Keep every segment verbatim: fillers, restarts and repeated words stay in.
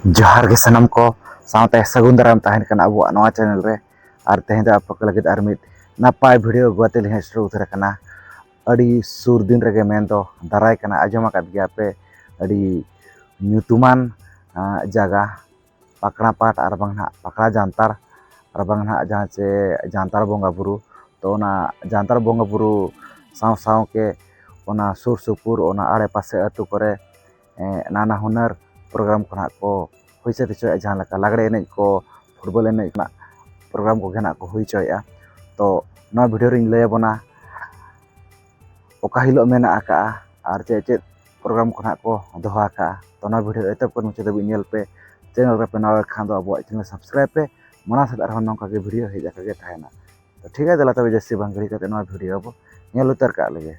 ᱡᱚᱦᱟᱨ ᱜᱮ ᱥᱟᱱᱟᱢ ᱠᱚ, ᱥᱟᱶᱛᱮ ᱥᱟᱹᱜᱩᱱ ᱫᱟᱨᱟᱢ ᱛᱟᱦᱮᱱ ᱠᱟᱱᱟ ᱟᱵᱚᱣᱟᱜ ᱱᱚᱣᱟ ᱪᱮᱱᱮᱞ ᱨᱮ᱾ ᱟᱨ ᱛᱮᱦᱮᱧ ᱫᱚ ᱟᱯᱮ ᱠᱚ ᱞᱟᱹᱜᱤᱫ ᱟᱨ ᱢᱤᱫ ᱱᱟᱯᱟᱭ ᱵᱷᱤᱰᱤᱭᱳ ᱟᱹᱜᱩ ᱠᱟᱛᱮ ᱞᱤᱧ ᱦᱮᱡ ᱥᱮᱴᱮᱨ ᱩᱛᱟᱹᱨ ᱟᱠᱟᱱᱟ᱾ ᱟᱹᱰᱤ ᱥᱩᱨ ᱫᱤᱱ ᱨᱮᱜᱮ, ᱢᱮᱱᱫᱚ ᱫᱟᱨᱟᱭ ᱠᱟᱱᱟ, ᱟᱸᱡᱚᱢ ᱟᱠᱟᱫ ᱜᱮᱭᱟ ᱯᱮ, ᱟᱹᱰᱤ ᱧᱩᱛᱩᱢᱟᱱ ᱟᱸ, ᱡᱟᱭᱜᱟ ᱯᱟᱠᱲᱟ ᱯᱟᱴ ᱟᱨ ᱵᱟᱝ ᱱᱟᱦᱟᱜ ᱯᱟᱠᱲᱟ ᱡᱟᱱᱛᱟᱲ, ᱟᱨ ᱵᱟᱝ ᱱᱟᱦᱟᱜ ᱡᱟᱦᱟᱸ ᱪᱮ ᱡᱟᱱᱛᱟᱲ ᱵᱚᱸᱜᱟ ᱵᱩᱨᱩ᱾ ᱛᱚ ᱚᱱᱟ ᱡᱟᱱᱛᱟᱲ ᱵᱚᱸᱜᱟ ᱵᱩᱨᱩ ᱥᱟᱶ ᱥᱟᱶ ᱜᱮ ᱚᱱᱟ ᱥᱩᱨ ᱥᱩᱯᱩᱨ ᱚᱱᱟ ᱟᱲᱮ ᱯᱟᱥᱮ ᱟᱹᱛᱩ ᱠᱚᱨᱮ ᱮᱸ, ᱱᱟᱱᱟ ᱦᱩᱱᱟᱹᱨ ᱯᱨᱳᱜᱨᱟᱢ ᱠᱚ ᱱᱟᱦᱟᱜ ᱠᱚ ᱦᱩᱭ ᱥᱟᱹᱛ ᱦᱚᱪᱚᱭᱮᱫᱼᱟ, ᱡᱟᱦᱟᱸ ᱞᱮᱠᱟ ᱞᱟᱜᱽᱲᱮ ᱮᱱᱮᱡ ᱠᱚ, ᱯᱷᱩᱴᱵᱚᱞ ᱮᱱᱮᱡ ᱨᱮᱱᱟᱜ ᱯᱨᱳᱜᱨᱟᱢ ᱠᱚᱜᱮ ᱱᱟᱦᱟᱜ ᱠᱚ ᱦᱩᱭ ᱦᱚᱪᱚᱭᱮᱫᱼᱟ᱾ ᱛᱚ ᱱᱚᱣᱟ ᱵᱷᱤᱰᱤᱭᱳ ᱨᱤᱧ ᱞᱟᱹᱭ ᱟᱵᱚᱱᱟ ᱚᱠᱟ ᱦᱤᱞᱳᱜ ᱢᱮᱱᱟᱜ ᱟᱠᱟᱫᱼᱟ ᱟᱨ ᱪᱮᱫ ᱪᱮᱫ ᱯᱨᱳᱜᱨᱟᱢ ᱠᱚ ᱱᱟᱦᱟᱜ ᱠᱚ ᱫᱚᱦᱚ ᱟᱠᱟᱫᱼᱟ᱾ ᱛᱚ ᱱᱚᱣᱟ ᱵᱷᱤᱰᱤᱭᱳ ᱮᱛᱚᱦᱚᱵ ᱠᱷᱚᱱ ᱢᱩᱪᱟᱹᱫ ᱫᱷᱟᱹᱵᱤᱡ ᱧᱮᱞ ᱯᱮ᱾ ᱪᱮᱱᱮᱞ ᱨᱮᱯᱮ ᱱᱟᱣᱟ ᱠᱷᱟᱱ ᱫᱚ ᱟᱵᱚᱣᱟᱜ ᱪᱮᱱᱮᱞ ᱥᱟᱵᱥᱠᱨᱟᱭᱤᱵ ᱯᱮ, ᱢᱟᱲᱟᱝ ᱥᱮᱫ ᱟᱨᱦᱚᱸ ᱱᱚᱝᱠᱟ ᱜᱮ ᱵᱷᱤᱰᱤᱭᱳ ᱦᱮᱡ ᱟᱠᱟ ᱜᱮ ᱛᱟᱦᱮᱱᱟ᱾ ᱛᱚ ᱴᱷᱤᱠ ᱜᱮᱭᱟ, ᱫᱮᱞᱟ ᱛᱚᱵᱮ ᱡᱟᱹᱥᱛᱤ ᱵᱟᱝ ᱜᱷᱟᱹᱲᱤ ᱠᱟᱛᱮ ᱱᱚᱣᱟ ᱵᱷᱤᱰᱤᱭᱳ ᱵᱚ ᱧᱮᱞ ᱩᱛᱟᱹᱨ ᱠᱟᱜ ᱞᱮᱜᱮ᱾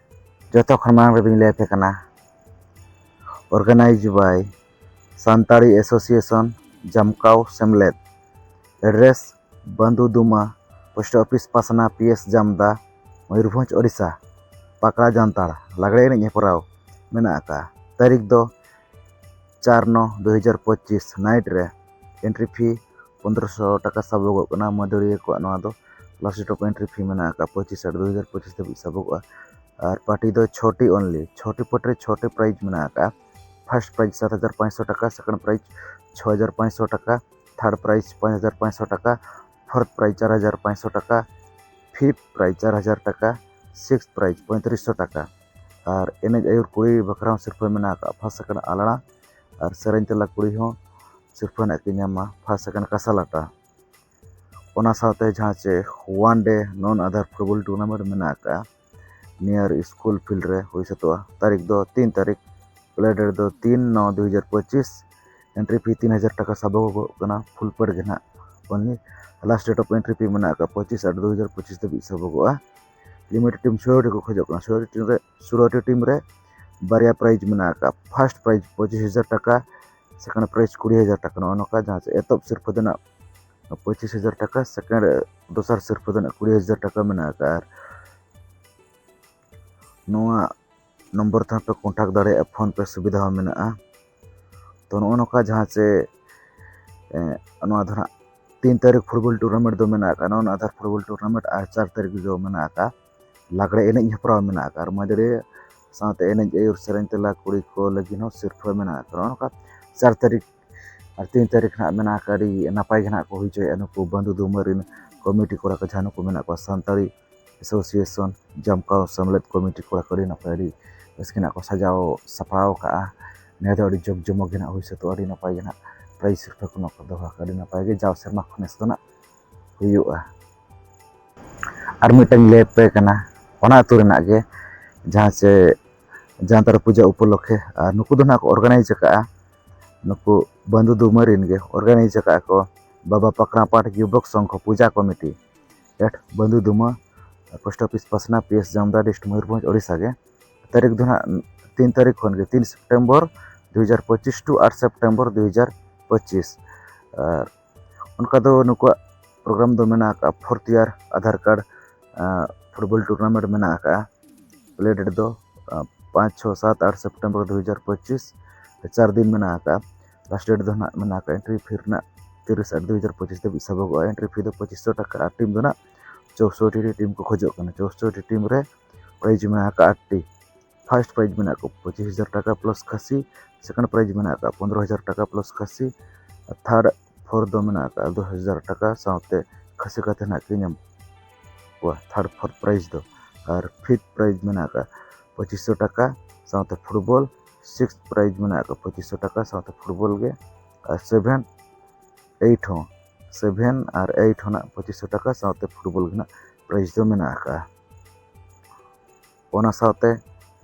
ᱡᱚᱛᱚ ᱠᱷᱚᱱ ᱢᱟᱲᱟᱝ ᱨᱮᱫᱚᱧ ᱞᱟᱹᱭ ᱟᱯᱮ ᱠᱟᱱᱟ, organized by ᱥᱟᱱᱛᱟᱲᱤ ᱮᱥᱳᱥᱤᱭᱮᱥᱚᱱ ᱡᱟᱢᱠᱟᱣ ᱥᱮᱢᱞᱮᱫ, address Banduduma, post office Pasna, P S Jamda, Mayurbhanj, Odisha. ᱯᱟᱠᱲᱟ ᱡᱟᱱᱛᱟᱲ ᱞᱟᱜᱽᱲᱮ ᱮᱱᱮᱡ ᱦᱮᱯᱨᱟᱣ ᱢᱮᱱᱟᱜ ᱟᱠᱟᱫᱼᱟ᱾ ᱛᱟᱹᱨᱤᱠᱷ ᱫᱚ ᱪᱟᱨ ᱱᱚ ᱫᱩ ᱦᱟᱡᱟᱨ ᱯᱚᱸᱪᱤᱥ, ᱱᱟᱭᱤᱴ ᱨᱮ᱾ ᱮᱱᱴᱨᱤ ᱯᱷᱤ ᱯᱚᱱᱫᱽᱨᱚᱥᱚ ᱴᱟᱠᱟ ᱥᱟᱵᱚᱜᱚᱜ ᱠᱟᱱᱟ᱾ ᱢᱟᱹᱫᱟᱹᱲᱤᱭᱟᱹ ᱠᱚᱣᱟᱜ ᱱᱚᱣᱟ ᱫᱚ last date of entry fee ᱢᱮᱱᱟᱜ ᱟᱠᱟᱫᱼᱟ, ᱯᱚᱸᱪᱤᱥ ᱟᱴ ᱫᱩ ᱦᱟᱡᱟᱨ ᱯᱚᱸᱪᱤᱥ ᱫᱷᱟᱹᱵᱤᱡ ᱥᱟᱵᱚᱜᱚᱜᱼᱟ᱾ ᱟᱨ ᱯᱟᱨᱴᱤ ᱫᱚ ᱪᱷᱚᱴᱤ ᱚᱱᱞᱤ, ᱪᱷᱚᱴᱤ ᱯᱟᱹᱴᱤ ᱨᱮ ᱪᱷᱚᱴᱤ ᱯᱨᱟᱭᱤᱡᱽ ᱢᱮᱱᱟᱜ ᱟᱠᱟᱫᱼᱟ᱾ ᱯᱷᱟᱨᱥᱴ ᱯᱨᱟᱭᱤᱡᱽ ᱥᱟᱛ ᱦᱟᱡᱟᱨ ᱯᱟᱸᱪᱥᱚ ᱴᱟᱠᱟ, ᱥᱮᱠᱮᱱᱰ ᱯᱨᱟᱭᱤᱡᱽ ᱪᱷᱚ ᱦᱟᱡᱟᱨ ᱯᱟᱸᱪᱥᱚ ᱴᱟᱠᱟ, ᱛᱷᱟᱨᱰ ᱯᱨᱟᱭᱤᱡᱽ ᱯᱟᱸᱪ ᱦᱟᱡᱟᱨ ᱯᱟᱸᱪᱥᱚ ᱴᱟᱠᱟ, ᱯᱷᱳᱨᱛᱷ ᱯᱨᱟᱭᱤᱡᱽ ᱪᱟᱨ ᱦᱟᱡᱟᱨ ᱯᱟᱸᱪᱥᱚ ᱴᱟᱠᱟ, ᱯᱷᱤᱯᱛᱷ ᱯᱨᱟᱭᱤᱡᱽ ᱪᱟᱨ ᱦᱟᱡᱟᱨ ᱴᱟᱠᱟ, ᱥᱤᱠᱥᱛᱷ ᱯᱨᱟᱭᱤᱡᱽ ᱯᱚᱸᱭᱛᱨᱤᱥᱥᱚ ᱴᱟᱠᱟ᱾ ᱟᱨ ᱮᱱᱮᱡ ᱟᱹᱭᱩᱨ ᱠᱩᱲᱤ ᱵᱟᱠᱷᱨᱟ ᱦᱚᱸ ᱥᱤᱨᱯᱟᱹ ᱢᱮᱱᱟᱜ ᱟᱠᱟᱫᱼᱟ, ᱯᱷᱟᱥᱴ ᱥᱮᱠᱮᱱᱰ ᱟᱞᱟᱲᱟ, ᱟᱨ ᱥᱮᱨᱮᱧ ᱛᱮᱞᱟ ᱠᱩᱲᱤ ᱦᱚᱸ ᱥᱤᱨᱯᱟᱹ ᱱᱟᱜ ᱠᱤᱱ ᱧᱟᱢᱟ, ᱯᱷᱟᱥᱴ ᱥᱮᱠᱮᱱᱰ ᱠᱟᱥᱟ ᱞᱟᱴᱟ᱾ ᱚᱱᱟ ᱥᱟᱶᱛᱮ ᱡᱟᱦᱟᱸ ᱪᱮ ᱚᱣᱟᱱ ᱰᱮ ᱱᱚᱱ ᱟᱫᱷᱟᱨ ᱯᱷᱩᱴᱵᱚᱞ ᱴᱩᱨᱱᱟᱢᱮᱱᱴ ᱢᱮᱱᱟᱜ ᱟᱠᱟᱫᱼᱟ, ᱱᱤᱭᱟᱨ ᱥᱠᱩᱞ ᱯᱷᱤᱞᱰ ᱨᱮ ᱦᱩᱭ ᱥᱟᱹᱛᱚᱜᱼᱟ᱾ ᱛᱟᱹᱨᱤᱠᱷ ᱫᱚ ᱛᱤᱱ ᱛᱟᱹᱨᱤᱠᱷ, ᱯᱞᱮ ᱰᱮᱴ ᱫᱚ ᱛᱤᱱ ᱱᱚ ᱫᱩ ᱦᱟᱡᱟᱨ ᱯᱚᱸᱪᱤᱥ᱾ ᱮᱱᱴᱨᱤ ᱯᱷᱤ ᱛᱤᱱ ᱦᱟᱡᱟᱨ ᱴᱟᱠᱟ ᱥᱟᱵᱚᱜᱚᱜ ᱠᱟᱱᱟ, ᱯᱷᱩᱞ ᱯᱮᱰ ᱜᱮ ᱱᱟᱦᱟᱜ ᱚᱱᱞᱤ᱾ Last date of entry fee ᱢᱮᱱᱟᱜ ᱟᱠᱟᱫᱼᱟ ᱯᱚᱸᱪᱤᱥ ᱟᱴ ᱫᱩ ᱦᱟᱡᱟᱨ ᱯᱚᱸᱪᱤᱥ ᱫᱷᱟᱹᱵᱤᱡ ᱥᱟᱵᱚᱜᱚᱜᱼᱟ᱾ ᱞᱤᱢᱤᱴᱮᱰ ᱴᱤᱢ ᱥᱩᱨᱴᱤ ᱠᱚ ᱠᱷᱚᱡᱚᱜ ᱠᱟᱱᱟ, ᱥᱩᱨᱴᱤ ᱴᱤᱢ ᱨᱮ, ᱥᱩᱨᱴᱤ ᱴᱤᱢ ᱨᱮ ᱵᱟᱨᱭᱟ ᱯᱨᱟᱭᱤᱡᱽ ᱢᱮᱱᱟᱜ ᱟᱠᱟᱫᱼᱟ᱾ ᱯᱷᱟᱥᱴ ᱯᱨᱟᱭᱤᱡᱽ ᱯᱚᱸᱪᱤᱥ ᱦᱟᱡᱟᱨ ᱴᱟᱠᱟ, ᱥᱮᱠᱮᱱᱰ ᱯᱨᱟᱭᱤᱡᱽ ᱠᱩᱲᱤ ᱦᱟᱡᱟᱨ ᱴᱟᱠᱟ᱾ ᱱᱚᱜᱼᱚ ᱱᱚᱝᱠᱟ ᱡᱟᱦᱟᱸ ᱪᱮ ᱮᱛᱚᱦᱚᱵ ᱥᱤᱨᱯᱟᱹ ᱫᱚ ᱱᱟᱜ ᱯᱚᱸᱪᱤᱥ ᱦᱟᱡᱟᱨ ᱴᱟᱠᱟ, ᱥᱮᱠᱮᱱᱰ, ᱫᱚᱥᱟᱨ ᱥᱤᱨᱯᱟᱹ ᱫᱚ ᱱᱟᱜ ᱠᱩᱲᱤ ᱦᱟᱡᱟᱨ ᱴᱟᱠᱟ ᱢᱮᱱᱟᱜ ᱟᱠᱟᱫᱼᱟ᱾ ᱟᱨ ᱱᱚᱣᱟ ᱱᱚᱢᱵᱚᱨ ᱛᱮᱦᱚᱸ ᱯᱮ ᱠᱚᱱᱴᱟᱠᱴ ᱫᱟᱲᱮᱭᱟᱜᱼᱟ, ᱯᱷᱳᱱ ᱯᱮ ᱥᱩᱵᱤᱫᱷᱟ ᱦᱚᱸ ᱢᱮᱱᱟᱜᱼᱟ᱾ ᱛᱚ ᱱᱚᱜᱼᱚ ᱱᱚᱝᱠᱟ ᱡᱟᱦᱟᱸ ᱪᱮ ᱱᱚᱣᱟ ᱫᱚ ᱦᱟᱸᱜ ᱛᱤᱱ ᱛᱟᱹᱨᱤᱠᱷ ᱯᱷᱩᱴᱵᱚᱞ ᱴᱩᱨᱱᱟᱢᱮᱱᱴ ᱫᱚ ᱢᱮᱱᱟᱜ ᱟᱠᱟᱫ, ᱱᱚᱣᱟ ᱟᱫᱷᱟᱨ ᱯᱷᱩᱴᱵᱚᱞ ᱴᱩᱨᱱᱟᱢᱮᱱᱴ, ᱟᱨ ᱪᱟᱨ ᱛᱟᱹᱨᱤᱠᱷ ᱫᱚ ᱢᱮᱱᱟᱜ ᱟᱠᱟᱫ ᱞᱟᱜᱽᱲᱮ ᱮᱱᱮᱡ ᱦᱮᱯᱨᱟᱣ ᱢᱮᱱᱟᱜ ᱟᱠᱟᱫ, ᱟᱨ ᱢᱟᱹᱫᱟᱹᱲᱤᱭᱟᱹ ᱥᱟᱶᱛᱮ ᱮᱱᱮᱡ ᱟᱹᱭᱩᱨ ᱥᱮᱨᱮᱧ ᱛᱮᱞᱟ ᱠᱩᱲᱤ ᱠᱚ ᱞᱟᱹᱜᱤᱫ ᱦᱚᱸ ᱥᱤᱨᱯᱷᱟᱹ ᱢᱮᱱᱟᱜ ᱟᱠᱟᱫ᱾ ᱱᱚᱜᱼᱚ ᱱᱚᱝᱠᱟ ᱪᱟᱨ ᱛᱟᱹᱨᱤᱠᱷ ᱟᱨ ᱛᱤᱱ ᱛᱟᱹᱨᱤᱠᱷ ᱦᱟᱸᱜ ᱢᱮᱱᱟᱜ ᱟᱠᱟᱫ, ᱟᱹᱰᱤ ᱱᱟᱯᱟᱭ ᱜᱮ ᱦᱟᱸᱜ ᱠᱚ ᱦᱩᱭ ᱦᱚᱪᱚᱭᱮᱫᱼᱟ ᱱᱩᱠᱩ ᱵᱟᱹᱱᱫᱩ ᱫᱩᱢᱟᱹ ᱨᱮᱱ ᱠᱚᱢᱤᱴᱤ ᱠᱚᱲᱟ ᱠᱚ ᱡᱟᱦᱟᱸ ᱱᱩᱠᱩ ᱢᱮᱱᱟᱜ ᱠᱚᱣᱟ, ᱥᱟᱱᱛᱟᱲᱤ ᱮᱥᱳᱥᱤᱭᱮᱥᱚᱱ ᱡᱟᱢᱠᱟᱣ ᱥᱮᱢᱞᱮᱫ ᱠᱚᱢᱤᱴᱤ ᱠᱚᱲᱟ ᱠᱚ ᱟᱹᱰᱤ ᱱᱟᱯᱟᱭ, ᱟᱹᱰᱤ ᱨᱟᱹᱥᱠᱟᱹ ᱦᱟᱸᱜ ᱠᱚ ᱥᱟᱡᱟᱣ ᱥᱟᱯᱲᱟᱣ ᱠᱟᱜᱼᱟ᱾ ᱱᱤᱭᱟᱹ ᱫᱚ ᱟᱹᱰᱤ ᱡᱳᱜᱽ ᱡᱚᱢᱚᱠ ᱜᱮ ᱦᱟᱸᱜ ᱦᱩᱭ ᱥᱟᱹᱛᱚᱜᱼᱟ, ᱟᱹᱰᱤ ᱱᱟᱯᱟᱭ ᱜᱮ ᱦᱟᱸᱜ ᱯᱨᱟᱭᱤᱡᱽ ᱥᱤᱨᱯᱷᱟᱹ ᱠᱚ ᱱᱚᱣᱟ ᱠᱚ ᱫᱚᱦᱚ ᱟᱠᱟᱫᱼᱟ, ᱟᱹᱰᱤ ᱱᱟᱯᱟᱭ ᱜᱮ ᱡᱟᱣ ᱥᱮᱨᱢᱟ ᱠᱷᱚᱱ ᱱᱮᱥ ᱫᱚ ᱦᱟᱸᱜ ᱦᱩᱭᱩᱜᱼᱟ᱾ ᱟᱨ ᱢᱤᱫᱴᱟᱝ ᱞᱟᱹᱭ ᱟᱯᱮ ᱠᱟᱱᱟ, ᱚᱱᱟ ᱟᱹᱛᱩ ᱨᱮᱱᱟᱜ ᱜᱮ, ᱡᱟᱦᱟᱸ ᱪᱮ ᱡᱟᱱᱛᱟᱲᱟ ᱯᱩᱡᱟᱹ ᱩᱯᱚᱞᱚᱠᱠᱷᱮ, ᱟᱨ ᱱᱩᱠᱩ ᱫᱚ ᱱᱟᱦᱟᱜ ᱠᱚ ᱚᱨᱜᱟᱱᱟᱭᱤᱡᱽ ᱟᱠᱟᱫᱼᱟ, ᱱᱩᱠᱩ ᱵᱟᱹᱱᱫᱩ ᱫᱩᱢᱟᱹ ᱨᱮᱱ ᱜᱮ ᱚᱨᱜᱟᱱᱟᱭᱤᱡᱽ ᱟᱠᱟᱫᱼᱟ ᱠᱚ ᱵᱟᱵᱟ ᱯᱟᱠᱲᱟ ᱯᱟᱴ ᱡᱩᱵᱚᱠ ᱥᱚᱝᱜᱷᱚ puja committee, at Bandu Duma, post office Pasna, P S Jamda, district Mayurbhanj, Odisha ᱜᱮ᱾ ᱛᱟᱹᱨᱤᱠᱷ ᱫᱚ ᱱᱟᱦᱟᱜ ᱛᱤᱱ ᱛᱟᱹᱨᱤᱠᱷ ᱠᱷᱚᱱ ᱜᱮ, ᱛᱤᱱ ᱥᱮᱯᱴᱮᱢᱵᱚᱨ ᱫᱩ ᱦᱟᱡᱟᱨ ᱯᱚᱸᱪᱤᱥ to ᱟᱴ ᱥᱮᱯᱴᱮᱢᱵᱚᱨ ᱫᱩ ᱦᱟᱡᱟᱨ ᱯᱚᱸᱪᱤᱥ᱾ ᱟᱨ ᱚᱱᱠᱟ ᱫᱚ ᱱᱩᱠᱩᱣᱟᱜ ᱯᱨᱳᱜᱨᱟᱢ ᱫᱚ ᱢᱮᱱᱟᱜ ᱟᱠᱟᱫᱼᱟ, fourth year Aadhaar card football tournament ᱢᱮᱱᱟᱜ ᱟᱠᱟᱫᱼᱟ᱾ ᱯᱞᱮ ᱰᱮᱴ ᱫᱚ ᱯᱟᱸᱪ, ᱪᱷᱚ, ᱥᱟᱛ, ᱟᱴ ᱥᱮᱯᱴᱮᱢᱵᱚᱨ ᱫᱩ ᱦᱟᱡᱟᱨ ᱯᱚᱸᱪᱤᱥ, ᱪᱟᱨ ᱫᱤᱱ ᱢᱮᱱᱟᱜ ᱟᱠᱟᱫᱼᱟ᱾ ᱞᱟᱥᱴ ᱰᱮᱴ ᱫᱚ ᱱᱟᱦᱟᱜ ᱢᱮᱱᱟᱜ ᱟᱠᱟᱫᱼᱟ ᱮᱱᱴᱨᱤ ᱯᱷᱤ ᱨᱮᱱᱟᱜ ᱛᱤᱨᱤᱥ ᱟᱴ ᱫᱩ ᱦᱟᱡᱟᱨ ᱯᱚᱸᱪᱤᱥ ᱫᱷᱟᱹᱵᱤᱡ ᱥᱟᱵᱚᱜᱚᱜᱼᱟ᱾ ᱮᱱᱴᱨᱤ ᱯᱷᱤ ᱫᱚ ᱯᱚᱸᱪᱤᱥ ᱥᱚ ᱴᱟᱠᱟ, ᱟᱨ ᱴᱤᱢ ᱫᱚ ᱱᱟᱦᱟᱜ ᱪᱳᱥᱚᱴᱴᱤ ᱴᱤᱢ ᱠᱚ ᱠᱷᱚᱡᱚᱜ ᱠᱟᱱᱟ᱾ ᱪᱳᱥᱚᱴᱴᱤ ᱴᱤᱢ ᱨᱮ ᱯᱨᱟᱭᱤᱡᱽ ᱢᱮᱱᱟᱜ ᱟᱠᱟᱫᱼᱟ ᱟᱴᱴᱤ᱾ ᱯᱷᱟᱨᱥᱴ ᱯᱨᱟᱭᱤᱡᱽ ᱢᱮᱱᱟᱜ ᱟᱠᱟᱫ ᱯᱚᱸᱪᱤᱥ ᱦᱟᱡᱟᱨ ᱴᱟᱠᱟ ᱯᱞᱟᱥ ᱠᱷᱟᱹᱥᱤ, ᱥᱮᱠᱮᱱᱰ ᱯᱨᱟᱭᱤᱡᱽ ᱢᱮᱱᱟᱜ ᱟᱠᱟᱫ ᱯᱚᱱᱨᱚ ᱦᱟᱡᱟᱨ ᱴᱟᱠᱟ ᱯᱞᱟᱥ ᱠᱷᱟᱹᱥᱤ, ᱟᱨ ᱛᱷᱟᱨᱰ ᱯᱷᱳᱨ ᱫᱚ ᱢᱮᱱᱟᱜ ᱟᱠᱟᱫ ᱫᱚᱥ ᱦᱟᱡᱟᱨ ᱴᱟᱠᱟ ᱥᱟᱶᱛᱮ ᱠᱷᱟᱹᱥᱤ ᱠᱟᱛᱮ ᱱᱟᱦᱟᱜ ᱠᱤᱱ ᱧᱟᱢ ᱠᱚᱣᱟ ᱛᱷᱟᱨᱰ ᱯᱷᱳᱨᱛᱷ ᱯᱨᱟᱭᱤᱡᱽ ᱫᱚ᱾ ᱟᱨ ᱯᱷᱤᱯᱛᱷ ᱯᱨᱟᱭᱤᱡᱽ ᱢᱮᱱᱟᱜ ᱟᱠᱟᱫ ᱯᱚᱸᱪᱤᱥ ᱥᱚ ᱴᱟᱠᱟ ᱥᱟᱶᱛᱮ ᱯᱷᱩᱴᱵᱚᱞ, ᱥᱤᱠᱥᱛᱷ ᱯᱨᱟᱭᱤᱡᱽ ᱢᱮᱱᱟᱜ ᱟᱠᱟᱫ ᱯᱚᱸᱪᱤᱥ ᱥᱚ ᱴᱟᱠᱟ ᱥᱟᱶᱛᱮ ᱯᱷᱩᱴᱵᱚᱞ ᱜᱮ, ᱟᱨ ᱥᱮᱵᱷᱮᱱ ᱮᱭᱤᱴ ᱦᱚᱸ, ᱥᱮᱵᱷᱮᱱ ᱟᱨ ᱮᱭᱤᱴ ᱦᱚᱸ ᱱᱟᱜ ᱯᱚᱸᱪᱤᱥ ᱥᱚ ᱴᱟᱠᱟ ᱥᱟᱶᱛᱮ ᱯᱷᱩᱴᱵᱚᱞ ᱜᱮ ᱱᱟᱜ ᱯᱨᱟᱭᱤᱡᱽ ᱫᱚ ᱢᱮᱱᱟᱜ ᱟᱠᱟᱫᱼᱟ᱾ ᱚᱱᱟ ᱥᱟᱶᱛᱮ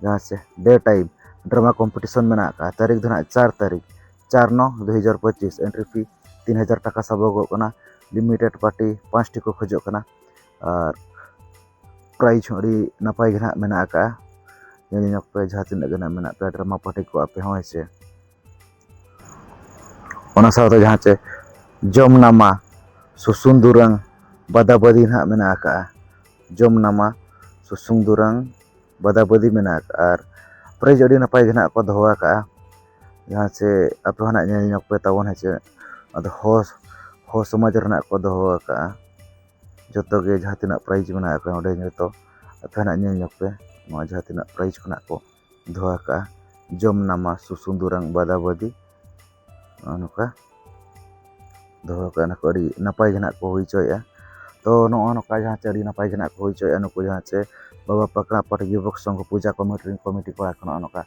ᱡᱟᱦᱟᱸ ᱪᱮ ᱰᱮ ᱴᱟᱭᱤᱢ ᱰᱨᱟᱢᱟ ᱠᱚᱢᱯᱤᱴᱤᱥᱚᱱ ᱢᱮᱱᱟᱜ ᱟᱠᱟᱫᱼᱟ, ᱛᱟᱹᱨᱤᱠᱷ ᱫᱚ ᱱᱟᱜ ᱪᱟᱨ ᱛᱟᱹᱨᱤᱠᱷ, ᱪᱟᱨ ᱱᱚ ᱫᱩ ᱦᱟᱡᱟᱨ ᱯᱚᱸᱪᱤᱥ᱾ ᱮᱱᱴᱨᱤ ᱯᱷᱤ ᱛᱤᱱ ᱦᱟᱡᱟᱨ ᱴᱟᱠᱟ ᱥᱟᱵᱚᱜᱚᱜ ᱠᱟᱱᱟ᱾ ᱞᱤᱢᱤᱴᱮᱰ ᱯᱟᱨᱴᱤ ᱯᱟᱸᱪᱴᱤ ᱠᱚ ᱠᱷᱚᱡᱚᱜ ᱠᱟᱱᱟ᱾ ᱟᱨ ᱯᱨᱟᱭᱤᱡᱽ ᱦᱚᱸ ᱟᱹᱰᱤ ᱱᱟᱯᱟᱭ ᱜᱮ ᱱᱟᱜ ᱢᱮᱱᱟᱜ ᱟᱠᱟᱫᱼᱟ᱾ ᱧᱮᱞ ᱧᱚᱜ ᱯᱮ ᱡᱟᱦᱟᱸ ᱛᱤᱱᱟᱹᱜ ᱜᱮ ᱱᱟᱜ ᱢᱮᱱᱟᱜ ᱯᱮᱭᱟ ᱰᱨᱟᱢᱟ ᱯᱟᱨᱴᱤ ᱠᱚ ᱟᱯᱮ ᱦᱚᱸ, ᱦᱮᱸ ᱥᱮ᱾ ᱚᱱᱟ ᱥᱟᱶᱛᱮ ᱡᱟᱦᱟᱸ ᱪᱮ ᱡᱚᱢ ᱱᱟᱢᱟ, ᱥᱩᱥᱩᱱ ᱫᱩᱨᱟᱹᱝ, ᱵᱟᱫᱟᱵᱟᱹᱫᱤ ᱱᱟᱦᱟᱜ ᱢᱮᱱᱟᱜ ᱟᱠᱟᱫᱼᱟ᱾ ᱡᱚᱢ ᱱᱟᱢᱟ, ᱥᱩᱥᱩᱱ ᱫᱩᱨᱟᱹᱝ, ᱵᱟᱫᱟᱵᱟᱹᱫᱤ ᱢᱮᱱᱟᱜ ᱟᱠᱟᱫᱼᱟ᱾ ᱟᱨ ᱯᱨᱟᱭᱤᱡᱽ ᱟᱹᱰᱤ ᱱᱟᱯᱟᱭ ᱜᱮ ᱱᱟᱦᱟᱜ ᱠᱚ ᱫᱚᱦᱚ ᱟᱠᱟᱫᱼᱟ᱾ ᱡᱟᱦᱟᱸ ᱪᱮ ᱟᱯᱮ ᱦᱚᱸ ᱱᱟᱜ ᱧᱮᱞ ᱧᱚᱜ ᱯᱮ ᱛᱟᱵᱚᱱ ᱦᱮᱸ ᱪᱮ᱾ ᱟᱫᱚ ᱦᱚ ᱦᱚ ᱥᱚᱢᱟᱡᱽ ᱨᱮᱱᱟᱜ ᱠᱚ ᱫᱚᱦᱚ ᱟᱠᱟᱫᱼᱟ᱾ ᱡᱚᱛᱚ ᱜᱮ ᱡᱟᱦᱟᱸ ᱛᱤᱱᱟᱹᱜ ᱯᱨᱟᱭᱤᱡᱽ ᱢᱮᱱᱟᱜ ᱟᱠᱟᱫ ᱚᱸᱰᱮ ᱡᱚᱛᱚ ᱟᱯᱮ ᱦᱚᱸ ᱱᱟᱜ ᱧᱮᱞ ᱧᱚᱜ ᱯᱮ᱾ ᱱᱚᱣᱟ ᱡᱟᱦᱟᱸ ᱛᱤᱱᱟᱹᱜ ᱯᱨᱟᱭᱤᱡᱽ ᱠᱷᱚᱱᱟᱜ ᱠᱚ ᱫᱚᱦᱚ ᱟᱠᱟᱫᱼᱟ, ᱡᱚᱢ ᱱᱟᱢᱟ ᱥᱩᱥᱩᱱᱫᱩᱨᱟᱝ ᱵᱟᱫᱟᱵᱟᱫᱤ, ᱱᱚᱜᱼᱚ ᱱᱚᱝᱠᱟ ᱫᱚᱦᱚ ᱟᱠᱟᱫᱼᱟ ᱠᱚ᱾ ᱟᱹᱰᱤ ᱱᱟᱯᱟᱭ ᱜᱮ ᱱᱟᱜ ᱠᱚ ᱦᱩᱭ ᱦᱚᱪᱚᱭᱮᱫᱼᱟ᱾ ᱛᱚ ᱱᱚᱜᱼᱚ ᱱᱚᱝᱠᱟ ᱡᱟᱦᱟᱸ ᱪᱮ ᱟᱹᱰᱤ ᱱᱟᱯᱟᱭ ᱜᱮ ᱱᱟᱜ ᱠᱚ ᱦᱩᱭ ᱦᱚᱪᱚᱭᱮᱫᱼᱟ ᱱᱩᱠᱩ ᱡᱟᱦᱟᱸ ᱪᱮ ᱵᱟᱵᱟ ᱯᱟᱠᱲᱟ ᱯᱟᱴ ᱡᱩᱵᱚᱠ ᱥᱚᱝᱜᱷᱚ ᱯᱩᱡᱟ ᱠᱚᱢᱤᱴᱤ ᱨᱮᱱ ᱠᱚᱢᱤᱴᱤ ᱠᱚᱲᱟ ᱠᱚ ᱱᱚᱜᱼᱚ ᱱᱚᱝᱠᱟ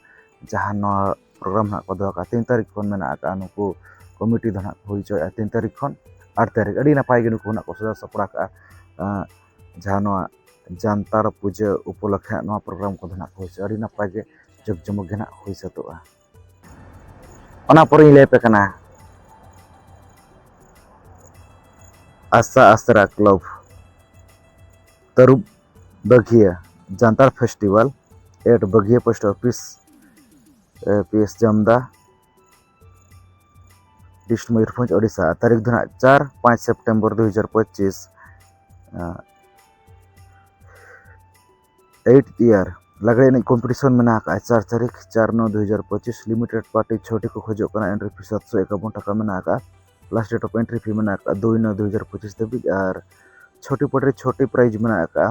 ᱡᱟᱦᱟᱸ ᱱᱚᱣᱟ ᱯᱨᱳᱜᱨᱟᱢ ᱱᱟᱜ ᱠᱚ ᱫᱚᱦᱚ ᱟᱠᱟᱫᱼᱟ, ᱛᱤᱱ ᱛᱟᱹᱨᱤᱠᱷ ᱠᱷᱚᱱ ᱢᱮᱱᱟᱜ ᱟᱠᱟᱫᱼᱟ, ᱱᱩᱠᱩ ᱠᱚᱢᱤᱴᱤ ᱫᱚ ᱱᱟᱜ ᱠᱚ ᱦᱩᱭ ᱦᱚᱪᱚᱭᱮᱫᱼᱟ ᱛᱤᱱ ᱛᱟᱹᱨᱤᱠᱷ ᱠᱷᱚᱱ ᱟᱴ ᱛᱟᱹᱨᱤᱠᱷ᱾ ᱟᱹᱰᱤ ᱱᱟᱯᱟᱭ ᱜᱮ ᱱᱩᱠᱩ ᱱᱟᱜ ᱠᱚ ᱥᱟᱡᱟᱣ ᱥᱟᱯᱲᱟᱣ ᱠᱟᱜᱼᱟ᱾ ᱟᱸ, ᱡᱟᱦᱟᱸ ᱱᱚᱣᱟ ᱡᱟᱱᱛᱟᱲ ᱯᱩᱡᱟᱹ ᱩᱯᱚᱞᱚᱠᱠᱷᱮ ᱱᱚᱣᱟ ᱯᱨᱳᱜᱨᱟᱢ ᱠᱚᱫᱚ ᱱᱟᱜ ᱠᱚ ᱦᱩᱭ ᱦᱚᱪᱚᱭᱟ᱾ ᱟᱹᱰᱤ ᱱᱟᱯᱟᱭ ᱜᱮ ᱡᱟᱠ ᱡᱚᱢᱚᱠ ᱜᱮ ᱱᱟᱜ ᱦᱩᱭ ᱥᱟᱹᱛᱚᱜᱼᱟ᱾ ᱚᱱᱟ ᱯᱚᱨᱮᱧ ᱞᱟᱹᱭ ᱟᱯᱮ ᱠᱟᱱᱟ ᱟᱥᱟ ᱟᱥᱨᱟ ᱠᱞᱟᱵᱽ ᱛᱟᱹᱨᱩᱵ ᱵᱟᱹᱜᱷᱤᱭᱟᱹ ᱡᱟᱱᱛᱟᱲ festival at Baghiya post office, P S Jamda, district Mayurbhanj, Odisha. ᱛᱟᱹᱨᱤᱠᱷ ᱫᱚ ᱱᱟᱜ ᱪᱟᱨ ᱯᱟᱸᱪ ᱥᱮᱯᱴᱮᱢᱵᱚᱨ ᱫᱩ ᱦᱟᱡᱟᱨ ᱯᱚᱸᱪᱤᱥ᱾ ᱮᱭᱤᱴ ᱤᱭᱟᱨ ᱞᱟᱜᱽᱲᱮ ᱮᱱᱮᱡ ᱠᱚᱢᱯᱤᱴᱤᱥᱚᱱ ᱢᱮᱱᱟᱜ ᱟᱠᱟᱫᱼᱟ ᱪᱟᱨ ᱛᱟᱹᱨᱤᱠᱷ ᱪᱟᱨ ᱱᱚ ᱫᱩ ᱦᱟᱡᱟᱨ ᱯᱚᱸᱪᱤᱥ᱾ ᱞᱤᱢᱤᱴᱮᱰ ᱯᱟᱨᱴᱤ ᱪᱷᱚᱴᱤ ᱠᱚ ᱠᱷᱚᱡᱚᱜ ᱠᱟᱱᱟ᱾ ᱮᱱᱴᱨᱤ ᱯᱷᱤ ᱥᱟᱛᱥᱚ ᱮᱠᱟᱵᱚᱱ ᱴᱟᱠᱟ ᱢᱮᱱᱟᱜ ᱟᱠᱟᱫᱼᱟ᱾ Last date of entry fee ᱢᱮᱱᱟᱜ ᱟᱠᱟᱫᱼᱟ ᱫᱩᱭ ᱱᱚ ᱫᱩ ᱦᱟᱡᱟᱨ ᱯᱚᱸᱪᱤᱥ ᱫᱷᱟᱹᱵᱤᱡ᱾ ᱟᱨ ᱪᱷᱚᱴᱤ ᱯᱟᱨᱴᱤ ᱨᱮ ᱪᱷᱚᱴᱤ ᱯᱨᱟᱭᱤᱡᱽ ᱢᱮᱱᱟᱜ ᱟᱠᱟᱫᱼᱟ᱾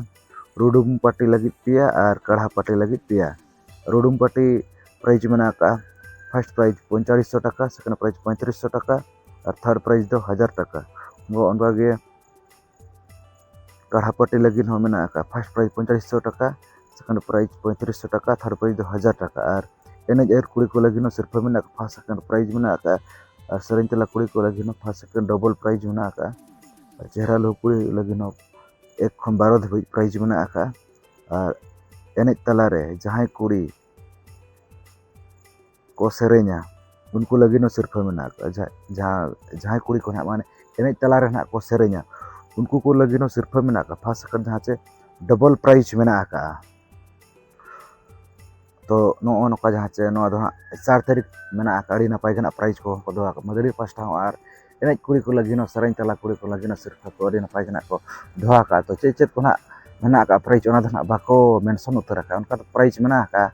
ᱨᱩᱰᱩᱢ ᱯᱟᱨᱴᱤ ᱞᱟᱹᱜᱤᱫ ᱯᱮᱭᱟ ᱟᱨ ᱠᱟᱲᱦᱟ ᱯᱟᱨᱴᱤ ᱞᱟᱹᱜᱤᱫ ᱯᱮᱭᱟ᱾ ᱨᱩᱰᱩᱢ ᱯᱟᱨᱴᱤ ᱯᱨᱟᱭᱤᱡᱽ ᱢᱮᱱᱟᱜ ᱟᱠᱟᱫᱼᱟ, ᱯᱷᱟᱥᱴ ᱯᱨᱟᱭᱤᱡᱽ ᱯᱚᱸᱭᱛᱟᱞᱤᱥ ᱥᱚ ᱴᱟᱠᱟ, ᱥᱮᱠᱮᱱᱰ ᱯᱨᱟᱭᱤᱡᱽ ᱯᱚᱸᱭᱛᱨᱤᱥ ᱥᱚ ᱴᱟᱠᱟ ᱟᱨ ᱛᱷᱟᱨᱰ ᱯᱨᱟᱭᱤᱡᱽ ᱫᱚ ᱦᱟᱡᱟᱨ ᱴᱟᱠᱟ᱾ ᱚᱱᱠᱟ ᱜᱮ ᱠᱟᱲᱦᱟ ᱯᱟᱨᱴᱤ ᱞᱟᱹᱜᱤᱫ ᱦᱚᱸ ᱢᱮᱱᱟᱜ ᱟᱠᱟᱫᱼᱟ, ᱯᱷᱟᱥᱴ ᱯᱨᱟᱭᱤᱡᱽ ᱯᱚᱸᱭᱛᱟᱞᱤᱥ ᱥᱚ ᱴᱟᱠᱟ, ᱥᱮᱠᱮᱱᱰ ᱯᱨᱟᱭᱤᱡᱽ ᱯᱚᱸᱭᱛᱨᱤᱥ ᱥᱚ ᱴᱟᱠᱟ, ᱛᱷᱟᱨᱰ ᱯᱨᱟᱭᱤᱡᱽ ᱫᱚ ᱦᱟᱡᱟᱨ ᱴᱟᱠᱟ᱾ ᱟᱨ ᱮᱱᱮᱡ ᱟᱹᱨ ᱠᱩᱲᱤ ᱠᱚ ᱞᱟᱹᱜᱤᱫ ᱦᱚᱸ ᱥᱤᱨᱯᱟᱹ ᱢᱮᱱᱟᱜ ᱟᱠᱟᱫᱼᱟ, ᱯᱷᱟᱥᱴ ᱥᱮᱠᱮᱱᱰ ᱯᱨᱟᱭᱤᱡᱽ ᱢᱮᱱᱟᱜ ᱟᱠᱟᱫᱼᱟ᱾ ᱟᱨ ᱥᱮᱨᱮᱧ ᱛᱟᱞᱟ ᱠᱩᱲᱤ ᱠᱚ ᱞᱟᱹᱜᱤᱫ ᱦᱚᱸ ᱯᱷᱟᱥᱴ ᱥᱮᱠᱮᱱᱰ ᱰᱚᱵᱚᱞ ᱯᱨᱟᱭᱤᱡᱽ ᱢᱮᱱᱟᱜ ᱟᱠᱟᱫᱼᱟ᱾ ᱟᱨ ᱪᱮᱦᱨᱟ ᱞᱩᱦᱩ ᱠᱩᱲᱤ ᱞᱟᱹᱜᱤᱫ ᱦᱚᱸ ᱮᱠ ᱠᱷᱚᱱ ᱵᱟᱨᱚ ᱫᱷᱟᱹᱵᱤᱡ ᱯᱨᱟᱭᱤᱡᱽ ᱢᱮᱱᱟᱜ ᱟᱠᱟᱫᱼᱟ᱾ ᱟᱨ ᱮᱱᱮᱡ ᱛᱟᱞᱟᱨᱮ ᱡᱟᱦᱟᱸᱭ ᱠᱩᱲᱤ ᱠᱚ ᱥᱮᱨᱮᱧᱟ, ᱩᱱᱠᱩ ᱞᱟᱹᱜᱤᱫ ᱦᱚᱸ ᱥᱤᱨᱯᱟᱹ ᱢᱮᱱᱟᱜ ᱟᱠᱟᱫᱼᱟ᱾ ᱡᱟᱦᱟᱸ, ᱡᱟᱦᱟᱸ, ᱡᱟᱦᱟᱸᱭ ᱠᱩᱲᱤ ᱠᱚ ᱱᱟᱦᱟᱜ ᱢᱟᱱᱮ ᱮᱱᱮᱡ ᱛᱟᱞᱟ ᱨᱮ ᱱᱟᱦᱟᱜ ᱠᱚ ᱥᱮᱨᱮᱧᱟ, ᱩᱱᱠᱩ ᱠᱚ ᱞᱟᱹᱜᱤᱫ ᱦᱚᱸ ᱥᱤᱨᱯᱟᱹ ᱢᱮᱱᱟᱜ ᱟᱠᱟᱫᱼᱟ᱾ ᱯᱷᱟᱥᱴ ᱥᱮᱠᱮᱱᱰ ᱡᱟᱦᱟᱸ ᱪᱮ ᱰᱚᱵᱚᱞ ᱯᱨᱟᱭᱤᱡᱽ ᱢᱮᱱᱟᱜ ᱟᱠᱟᱫᱼᱟ᱾ ᱛᱚ ᱱᱚᱜᱼᱚ ᱱᱚᱝᱠᱟ ᱡᱟᱦᱟᱸ ᱪᱮ ᱱᱚᱣᱟ ᱫᱚ ᱦᱟᱸᱜ ᱪᱟᱨ ᱛᱟᱹᱨᱤᱠᱷ ᱢᱮᱱᱟᱜ ᱟᱠᱟᱫᱼᱟ᱾ ᱟᱹᱰᱤ ᱱᱟᱯᱟᱭ ᱜᱮ ᱱᱟᱦᱟᱜ ᱯᱨᱟᱭᱤᱡᱽ ᱠᱚ ᱦᱚᱸ ᱠᱚ ᱫᱚᱦᱚ ᱟᱠᱟᱫᱼᱟ ᱢᱟᱹᱫᱟᱹᱲᱤᱭᱟᱹ ᱯᱟᱥᱴᱟ ᱦᱚᱸ, ᱟᱨ ᱮᱱᱮᱡ ᱠᱩᱲᱤ ᱠᱚ ᱞᱟᱹᱜᱤᱫ ᱦᱚᱸ, ᱥᱮᱨᱮᱧ ᱛᱟᱞᱟ ᱠᱩᱲᱤ ᱠᱚ ᱞᱟᱹᱜᱤᱫ ᱦᱚᱸ ᱥᱤᱨᱯᱟᱹ ᱠᱚ ᱟᱹᱰᱤ ᱱᱟᱯᱟᱭ ᱜᱮ ᱱᱟᱦᱟᱜ ᱠᱚ ᱫᱚᱦᱚ ᱟᱠᱟᱫᱼᱟ᱾ ᱛᱚ ᱪᱮᱫ ᱪᱮᱫ ᱠᱚ ᱱᱟᱦᱟᱜ ᱢᱮᱱᱟᱜ ᱟᱠᱟᱫᱼᱟ ᱯᱨᱟᱭᱤᱡᱽ, ᱚᱱᱟ ᱫᱚ ᱱᱟᱦᱟᱜ ᱵᱟᱠᱚ ᱢᱮᱱᱥᱚᱱ ᱩᱛᱟᱹᱨ ᱟᱠᱟᱫᱼᱟ᱾ ᱚᱱᱠᱟ ᱫᱚ ᱯᱨᱟᱭᱤᱡᱽ ᱢᱮᱱᱟᱜ ᱟᱠᱟᱫᱼᱟ᱾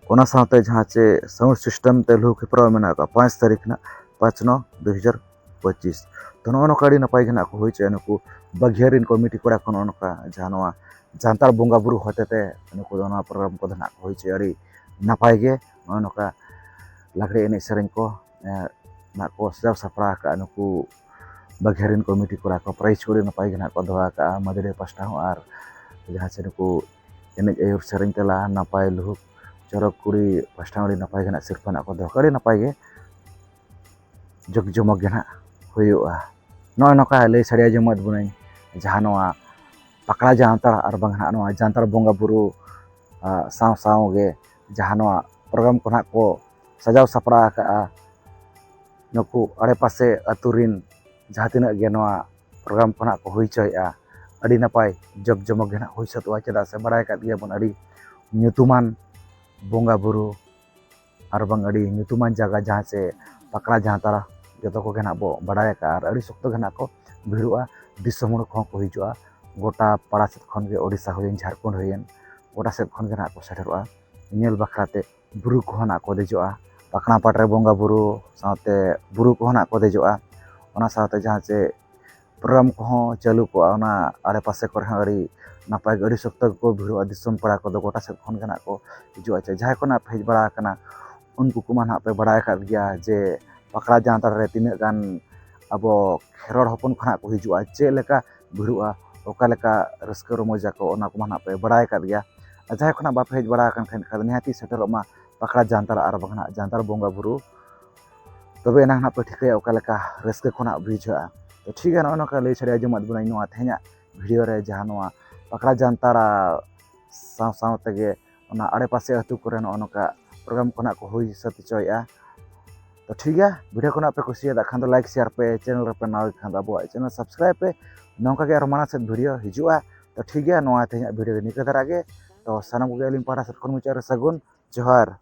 ᱚᱱᱟ ᱥᱟᱶᱛᱮ ᱡᱟᱦᱟᱸ ᱪᱮ sound system ᱛᱮ ᱞᱩᱦᱩᱠ ᱦᱮᱯᱨᱟᱣ ᱢᱮᱱᱟᱜ ᱟᱠᱟᱫ ᱯᱟᱸᱪ ᱛᱟᱹᱨᱤᱠᱷ ᱱᱟᱜ, ᱯᱟᱸᱪ ᱱᱚ ᱫᱩ ᱦᱟᱡᱟᱨ ᱯᱚᱸᱪᱤᱥ᱾ ᱛᱚ, ᱱᱚᱜᱼᱚ ᱱᱚᱝᱠᱟ ᱟᱹᱰᱤ ᱱᱟᱯᱟᱭ ᱜᱮ ᱱᱟᱜ ᱠᱚ ᱦᱩᱭ ᱦᱚᱪᱚᱭᱟ ᱱᱩᱠᱩ ᱵᱟᱹᱜᱷᱤᱭᱟᱹᱨᱤᱱ ᱠᱚᱢᱤᱴᱤ ᱠᱚᱲᱟ ᱠᱚ᱾ ᱱᱚᱜᱼᱚ ᱱᱚᱝᱠᱟ ᱡᱟᱦᱟᱸ ᱱᱚᱣᱟ ᱡᱟᱱᱛᱟᱲ ᱵᱚᱸᱜᱟ ᱵᱩᱨᱩ ᱦᱚᱛᱮ ᱛᱮ ᱱᱩᱠᱩ ᱫᱚ ᱱᱚᱣᱟ ᱯᱨᱳᱜᱨᱟᱢ ᱠᱚᱫᱚ ᱱᱟᱜ ᱠᱚ ᱦᱩᱭ ᱦᱚᱪᱚᱭᱟ ᱟᱹᱰᱤ ᱱᱟᱯᱟᱭ ᱜᱮ᱾ ᱱᱚᱜᱼᱚ ᱱᱚᱝᱠᱟ ᱞᱟᱜᱽᱲᱮ ᱮᱱᱮᱡ ᱥᱮᱨᱮᱧ ᱠᱚ, ᱮ, ᱱᱟᱜ ᱠᱚ ᱥᱟᱡᱟᱣ ᱥᱟᱯᱲᱟᱣ ᱟᱠᱟᱫᱼᱟ ᱱᱩᱠᱩ ᱵᱟᱹᱜᱷᱤᱭᱟᱹᱨᱤᱱ ᱠᱚᱢᱤᱴᱤ ᱠᱚᱲᱟ ᱠᱚ᱾ ᱯᱨᱟᱭᱤᱡᱽ ᱠᱚ ᱟᱹᱰᱤ ᱱᱟᱯᱟᱭ ᱜᱮ ᱱᱟᱜ ᱠᱚ ᱫᱚᱦᱚ ᱟᱠᱟᱫᱼᱟ ᱢᱟᱹᱫᱟᱹᱲᱤᱭᱟᱹ ᱯᱟᱥᱴᱟ ᱦᱚᱸ, ᱟᱨ ᱡᱟᱦᱟᱸ ᱪᱮ ᱱᱩᱠᱩ ᱮᱱᱮᱡ ᱟᱹᱭᱩᱨ ᱥᱮᱨᱮᱧ ᱛᱟᱞᱟ ᱱᱟᱯᱟᱭ ᱞᱩᱦᱩᱠ ᱪᱚᱨᱚᱠ ᱠᱩᱲᱤ ᱯᱟᱥᱴᱟ ᱦᱚᱸ ᱟᱹᱰᱤ ᱱᱟᱯᱟᱭ ᱜᱮ ᱱᱟᱜ ᱥᱤᱨᱯᱟᱹ ᱱᱟᱜ ᱠᱚ ᱫᱚᱦᱚ ᱠᱟᱜᱼᱟ, ᱟᱹᱰᱤ ᱱᱟᱯᱟᱭ ᱜᱮ ᱡᱚᱠ ᱡᱚᱢᱚᱠ ᱜᱮ ᱱᱟᱜ ᱦᱩᱭᱩᱜᱼᱟ᱾ ᱱᱚᱜᱼᱚᱭ ᱱᱚᱝᱠᱟ ᱞᱟᱹᱭ ᱥᱟᱰᱮ ᱟᱸᱡᱚᱢᱟᱫ ᱵᱚᱱᱟᱹᱧ ᱡᱟᱦᱟᱸ ᱱᱚᱣᱟ ᱯᱟᱠᱲᱟ ᱡᱟᱱᱛᱟᱲ ᱟᱨ ᱵᱟᱝ ᱱᱟᱜ ᱱᱚᱣᱟ ᱡᱟᱱᱛᱟᱲ ᱵᱚᱸᱜᱟ ᱵᱩᱨᱩ, ᱟ, ᱥᱟᱶ ᱥᱟᱶ ᱜᱮ ᱡᱟᱦᱟᱸ ᱱᱚᱣᱟ ᱯᱨᱳᱜᱨᱟᱢ ᱠᱚ ᱱᱟᱜ ᱠᱚ ᱥᱟᱡᱟᱣ ᱥᱟᱯᱲᱟᱣ ᱟᱠᱟᱫᱼᱟ ᱱᱩᱠᱩ ᱟᱲᱮᱯᱟᱥᱮ ᱟᱹᱛᱩ ᱨᱤᱱ ᱡᱟᱦᱟᱸ ᱛᱤᱱᱟᱹᱜ ᱜᱮ ᱱᱚᱣᱟ ᱯᱨᱳᱜᱨᱟᱢ ᱠᱚ ᱱᱟᱜ ᱠᱚ ᱦᱩᱭ ᱦᱚᱪᱚᱭᱮᱫᱼᱟ, ᱟᱹᱰᱤ ᱱᱟᱯᱟᱭ ᱡᱚᱠ ᱡᱚᱢᱚᱠ ᱜᱮ ᱱᱟᱜ ᱦᱩᱭ ᱥᱟᱹᱛᱚᱜᱼᱟ᱾ ᱪᱮᱫᱟᱜ ᱥᱮ ᱵᱟᱲᱟᱭ ᱟᱠᱟᱫ ᱜᱮᱭᱟᱵᱚᱱ ᱟᱹᱰᱤ ᱧᱩᱛᱩᱢᱟᱱ ᱵᱚᱸᱜᱟ ᱵᱩᱨᱩ ᱟᱨ ᱵᱟᱝ ᱟᱹᱰᱤ ᱧᱩᱛᱩᱢᱟᱱ ᱡᱟᱭᱜᱟ ᱡᱟᱦᱟᱸ ᱪᱮ ᱯᱟᱠᱲᱟ ᱡᱟᱱᱛᱟᱲ ᱡᱚᱛᱚ ᱠᱚᱜᱮ ᱱᱟᱜ ᱵᱚ ᱵᱟᱲᱟᱭ ᱟᱠᱟᱫᱼᱟ, ᱟᱨ ᱟᱹᱰᱤ ᱥᱚᱠᱛᱚ ᱜᱮ ᱱᱟᱜ ᱠᱚ ᱵᱷᱤᱲᱚᱜᱼᱟ᱾ ᱫᱤᱥᱚᱢ ᱦᱚᱲ ᱠᱚᱦᱚᱸ ᱠᱚ ᱦᱤᱡᱩᱜᱼᱟ, ᱜᱚᱴᱟ ᱯᱟᱲᱟ ᱥᱮᱫ ᱠᱷᱚᱱ ᱜᱮ, ᱳᱰᱤᱥᱟ ᱦᱩᱭᱮᱱ, ᱡᱷᱟᱲᱠᱷᱚᱸᱰ ᱦᱩᱭᱮᱱ, ᱜᱚᱴᱟ ᱥᱮᱫ ᱠᱷᱚᱱ ᱜᱮ ᱱᱟᱜ ᱠᱚ ᱥᱮᱴᱮᱨᱚᱜᱼᱟ ᱧᱮᱞ ᱵᱟᱠᱷᱨᱟ ᱛᱮ᱾ ᱵᱩᱨᱩ ᱠᱚᱦᱚᱸ ᱱᱟᱜ ᱠᱚ ᱫᱮᱡᱚᱜᱼᱟ, ᱯᱟᱠᱲᱟ ᱯᱟᱴ ᱨᱮ ᱵᱚᱸᱜᱟ ᱵᱩᱨᱩ ᱥᱟᱶᱛᱮ ᱵᱩᱨᱩ ᱠᱚᱦᱚᱸ ᱱᱟᱜ ᱠᱚ ᱫᱮᱡᱚᱜᱼᱟ᱾ ᱚᱱᱟ ᱥᱟᱶᱛᱮ ᱡᱟᱦᱟᱸ ᱪᱮ ᱯᱨᱳᱜᱨᱟᱢ ᱠᱚᱦᱚᱸ ᱪᱟᱹᱞᱩ ᱠᱚᱜᱼᱟ, ᱚᱱᱟ ᱟᱲᱮᱯᱟᱥᱮ ᱠᱚᱨᱮ ᱦᱚᱸ ᱟᱹᱰᱤ ᱱᱟᱯᱟᱭ ᱜᱮ, ᱟᱹᱰᱤ ᱥᱚᱠᱛᱚ ᱜᱮᱠᱚ ᱵᱷᱤᱲᱚᱜᱼᱟ᱾ ᱫᱤᱥᱚᱢ ᱯᱮᱲᱟ ᱠᱚᱫᱚ ᱜᱚᱴᱟ ᱥᱮᱫ ᱠᱷᱚᱱ ᱜᱮ ᱱᱟᱜ ᱠᱚ ᱦᱤᱡᱩᱜᱼᱟ᱾ ᱪᱮ ᱡᱟᱦᱟᱸᱭ ᱠᱚ ᱱᱟᱜ ᱯᱮ ᱦᱮᱡ ᱵᱟᱲᱟ ᱟᱠᱟᱱᱟ, ᱩᱱᱠᱩ ᱠᱚᱢᱟ ᱱᱟᱜ ᱯᱮ ᱵᱟᱲᱟᱭ ᱟᱠᱟᱫ ᱜᱮᱭᱟ ᱡᱮ ᱯᱟᱠᱲᱟ ᱡᱟᱱᱛᱟᱲ ᱨᱮ ᱛᱤᱱᱟᱹᱜ ᱜᱟᱱ ᱟᱵᱚ ᱠᱷᱮᱨᱣᱟᱲ ᱦᱚᱯᱚᱱ ᱠᱚ ᱱᱟᱜ ᱠᱚ ᱦᱤᱡᱩᱜᱼᱟ, ᱪᱮᱫ ᱞᱮᱠᱟ ᱵᱷᱤᱲᱚᱜᱼᱟ, ᱚᱠᱟ ᱞᱮᱠᱟ ᱨᱟᱹᱥᱠᱟᱹ ᱨᱚᱢᱚᱡᱟᱠᱚ, ᱚᱱᱟ ᱠᱚᱢᱟ ᱱᱟᱜ ᱯᱮ ᱵᱟᱲᱟᱭ ᱟᱠᱟᱫ ᱜᱮᱭᱟ᱾ ᱟᱨ ᱡᱟᱦᱟᱸᱭ ᱠᱚ ᱱᱟᱜ ᱵᱟᱯᱮ ᱦᱮᱡ ᱵᱟᱲᱟ ᱟᱠᱟᱱ ᱠᱷᱟᱱ, ᱠᱷᱟᱱ ᱱᱤᱦᱟᱹᱛᱤ ᱥᱮᱴᱮᱨᱚᱜ ᱢᱟ ᱯᱟᱠᱲᱟ ᱡᱟᱱᱛᱟᱲ ᱟᱨ ᱵᱟᱝ ᱱᱟᱜ ᱡᱟᱱᱛᱟᱲ ᱵᱚᱸᱜᱟ ᱵᱩᱨᱩ᱾ ᱛᱚᱵᱮ ᱮᱱᱟᱝ ᱱᱟᱜ ᱯᱮ ᱴᱷᱤᱠᱟᱹᱭᱟ ᱚᱠᱟ ᱞᱮᱠᱟ ᱨᱟᱹᱥᱠᱟᱹ ᱠᱷᱚᱱᱟᱜ ᱵᱩᱡᱷᱟᱹᱜᱼᱟ᱾ ᱛᱚ ᱴᱷᱤᱠ ᱜᱮᱭᱟ, ᱱᱚᱜᱼᱚ ᱱᱚᱝᱠᱟ ᱞᱟᱹᱭ ᱥᱟᱰᱮ ᱟᱸᱡᱚᱢᱟᱫ ᱵᱚᱱᱟᱹᱧ ᱱᱚᱣᱟ ᱛᱮᱦᱮᱧᱟᱜ ᱵᱷᱤᱰᱤᱭᱳ ᱨᱮ, ᱡᱟᱦᱟᱸ ᱱᱚᱣᱟ ᱯᱟᱠᱲᱟ ᱡᱟᱱᱛᱟᱲ ᱥᱟᱶ ᱥᱟᱶ ᱛᱮᱜᱮ ᱚᱱᱟ ᱟᱲᱮᱯᱟᱥᱮ ᱟᱹᱛᱩ ᱠᱚᱨᱮ ᱱᱚᱜᱼᱚ ᱱᱚᱝᱠᱟ ᱯᱨᱳᱜᱨᱟᱢ ᱠᱚ ᱱᱟᱜ ᱠᱚ ᱦᱩᱭ ᱥᱟᱹᱛ ᱦᱚᱪᱚᱭᱮᱫᱼᱟ᱾ ᱛᱚ ᱴᱷᱤᱠ ᱜᱮᱭᱟ, ᱵᱷᱤᱰᱤᱭᱳ ᱠᱚ ᱱᱟᱜ ᱯᱮ ᱠᱩᱥᱤᱭᱟᱫ ᱠᱷᱟᱱ ᱫᱚ ᱞᱟᱭᱤᱠ, ᱥᱮᱭᱟᱨ ᱯᱮ, ᱪᱮᱱᱮᱞ ᱨᱮᱯᱮ ᱱᱟᱣᱟ ᱜᱮ ᱠᱷᱟᱱ ᱫᱚ ᱟᱵᱚᱣᱟᱜ ᱪᱮᱱᱮᱞ ᱥᱟᱵᱥᱠᱨᱟᱭᱤᱵ ᱯᱮ᱾ ᱱᱚᱝᱠᱟ ᱜᱮ ᱟᱨᱚ ᱢᱟᱲᱟᱝ ᱥᱮᱫ ᱵᱷᱤᱰᱤᱭᱳ ᱦᱤᱡᱩᱜᱼᱟ᱾ ᱛᱚ ᱴᱷᱤᱠ ᱜᱮᱭᱟ, ᱱᱚᱣᱟ ᱛᱮᱦᱮᱧᱟᱜ ᱵᱷᱤᱰᱤᱭᱳ ᱫᱚ ᱱᱤᱝᱠᱟᱹ ᱫᱷᱟᱨᱟ ᱜᱮ᱾ ᱛᱚ ᱥᱟᱱᱟᱢ ᱠᱚᱜᱮ ᱟᱹᱞᱤᱧ ᱯᱟᱦᱴᱟ ᱥᱮᱫ ᱠᱷᱚᱱ ᱢᱩᱪᱟᱹᱫ ᱨᱮ ᱥᱟᱹᱜᱩᱱ ᱡᱚᱦᱟᱨ᱾